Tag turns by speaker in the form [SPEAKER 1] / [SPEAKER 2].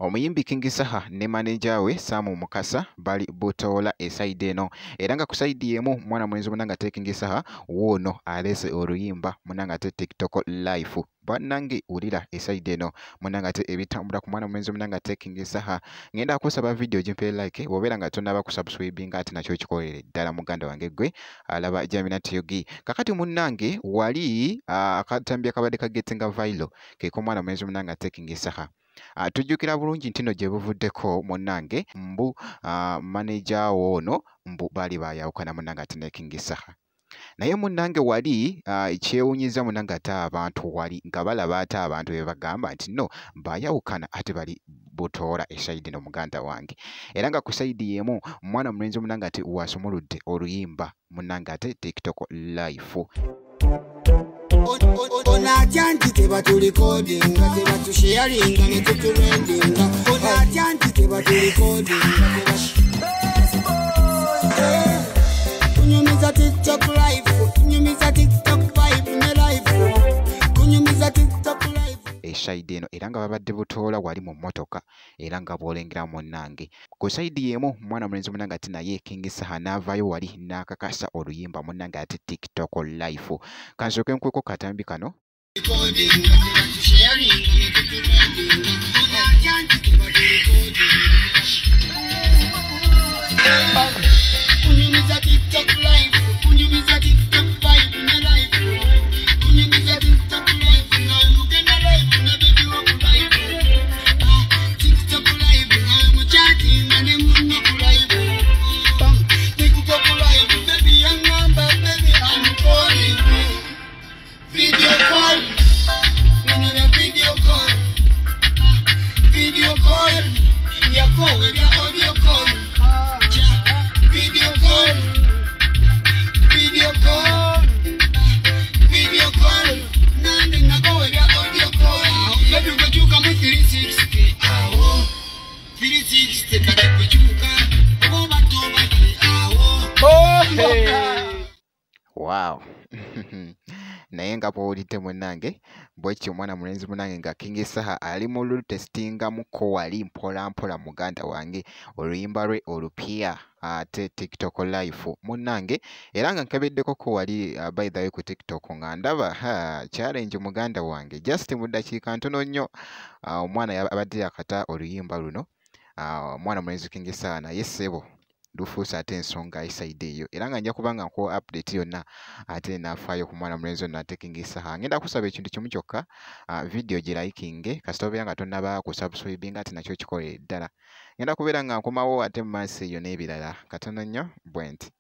[SPEAKER 1] Omuyimbi King Saha ne manager we Sam Mukasa bali Butoola esayidi eno, era nga ku sayidi emu mwana mulenzi munange ate King Saha wuuno aleese oluyimba munange ate TikTok life. Bannange wulira esayidi eno munange ate ebitambula ku mwana mulenzi munange ate King Saha. Ngenda kusaba video gimpe like, bw'obeera nga tonnaba kusubscribinga ate nakyo kikolere ddala muganda wange gwe alaba Jaminat Yogi. Kakati munnange wali akatambi akabadde kagetinga viral keko mwana mulenzi munange ate King Saha. Tujjukira bulungi nti nno gye buvuddeko munnange mbu manager wo ono mbu baali baayawukana munnange ate ne King Saha. Naye munnange wali kyewuunyiza munnange ate abantu wali nga balaba ate abantu be bagamba nti nno baayawukana ate bali Butoola esayidi eno muganda wange. Era nga ku sayidi y'emu mwana mulenzi munnange ate wasumuludde oluyimba munnange ate TikTok life.
[SPEAKER 2] Ono atya nti tebaturikodinga, tebatusharinga ne tutrendinga. Ono atya nti tebaturikodinga, tunyumiza TikTok life, tunyumiza TikTok vibe ne life, tunyumiza TikTok life.
[SPEAKER 1] Esayidi eno era nga babadde Butoola wali mu mmotoka, era nga bw'olengera munnange. Ku sayidi y'emu mwana mulenzi munnange ate naye King Saha n'avaayo wali n'akakasa oluyimba munnange ate TikTok life. Kansooke nkuweko katambi kano.
[SPEAKER 2] Recordinga, tebatusharinga ne tutrendinga. Ono atya nti tebaturikodinga, kunyumiza TikTok life, kunyumiza TikTok vibe ne life, kunyumiza TikTok life nga mugenda live ne baby wo ku live. Ah, TikTok live nga muchatinga ne munno ku live. Bam, TikTok live, baby yangamba, baby, I'm calling you, video call, nina video call. Ah, video call yakowe bya audio call. Ja, video call, video call, video call, nande nakowe bya audio call. Baby, gwekyuka mu 360 awo, 360 kati gwekyuka oba tobadde awo.
[SPEAKER 1] Wow! Naye nga bw'owulidde munnange, bwekityo omwana mulenzi munnange nga King Saha ali mu lutesitingamuko wali mpola mpola muganda wange oluyimba lwe olupya ate TikTok life munnange. Era nga nkebeddekoko wali by the way ku TikTok nga ndaba ha challenge muganda wange, just mu ddakiika ntono nnyo omwana abadde yakata oluyimba luno, omwana mulenzi King Saha, naye ssebo lufuuse ate ensonga esayidi eyo. Era nga nja kuba nga nkuwa update yonna ate naafaayo ku mwana mulenzi ono ate King Saha. Ngenda kusaba ekintu kimu kyokka, video girayikinge, kasita obeera nga tonnaba kusubscribinga ate nakyo kikolere ddala. Ngenda kubeera nga nkomawo ate mu maaso eyo n'ebirala katono nnyo bwe nti.